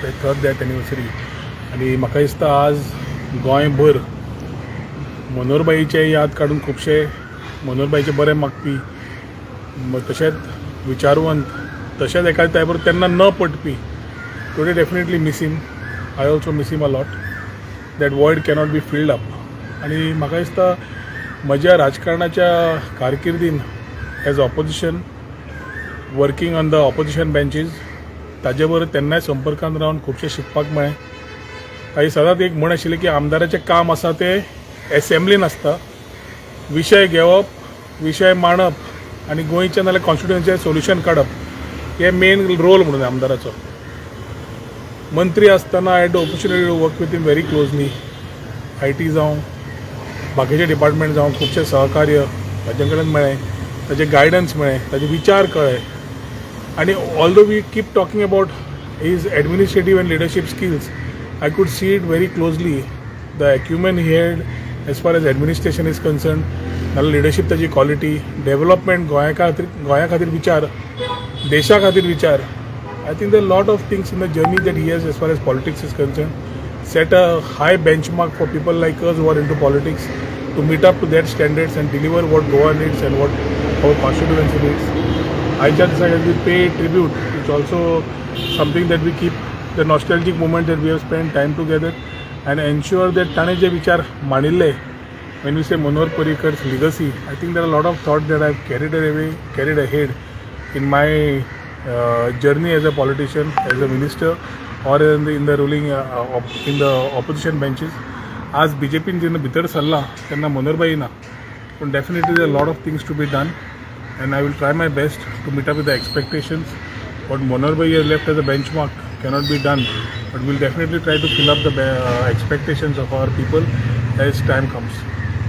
The third death anniversary. आनी म्हाका दिसता आज गोंयभर मनोहरभाईचे याद काडून खुबशे मनोहरभाईचे बरें मागपी, तशेंच विचारवंत, तशेंच एका टायमार तेन्ना न पटपी, today definitely miss him. I also miss him a lot. That void cannot be filled up. आनी म्हाका दिसता म्हज्या राजकारणाच्या कारकिर्दीन as opposition, working on the opposition benches, ताजे बरोबर तेन्नाय संपर्कांत रावन खुबशें शिकपाक मेळ्ळें. ताजी सदांच एक म्हण आशिल्ली की आमदाराचें काम आसा तें एसेंब्लीन आसता, विशय घेवप, विशय मांडप आनी गोंयच्या नाल्यार कॉन्स्टिट्युएन्सीचें सोल्युशन काडप, हे मेन रोल म्हणून आमदाराचो. मंत्री आसतना I had opportunity to work with him very closely. IT जावं, बाकीचे डिपार्टमेंट जावं, खुबशें सहकार्य ताजे कडेन मेळ्ळें, ताजें गायडन्स मेळ्ळें, ताजे विचार कळ्ळे. आनी although we keep talking about his administrative and leadership skills, I could see it very closely, the acumen he had as far as administration is concerned, नाल्यार लिडरशीप, ताजी क्वॉलिटी, डेव्हलपमेंट, गोंया खातीर विचार, देशा खातीर विचार. I think the lot of things in the journey that he has, as far as politics is concerned, set a high benchmark for people like us who are into politics to meet up to that standards and deliver what Goa needs and what our constituency needs. आयच्या दिसाक as we pay tribute, it's also something that we keep the nostalgic moment that we have spent time together and ensure that ताणें जे विचार मांडिल्ले. When we say Manohar Parrikar's legacy, I think there are a lot of thought that I've carried away, carried ahead in my journey as a politician, as a minister, or in the ruling in the opposition benches. आज बीजेपीन जेन्ना भितर सरला तेन्ना मनोहरभाई ना, पूण definitely there lot of things to be done and I will try my best to meet up with the expectations. What Manohar Bhai has left as a benchmark cannot be done, but we'll definitely try to fill up the expectations of our people as time comes.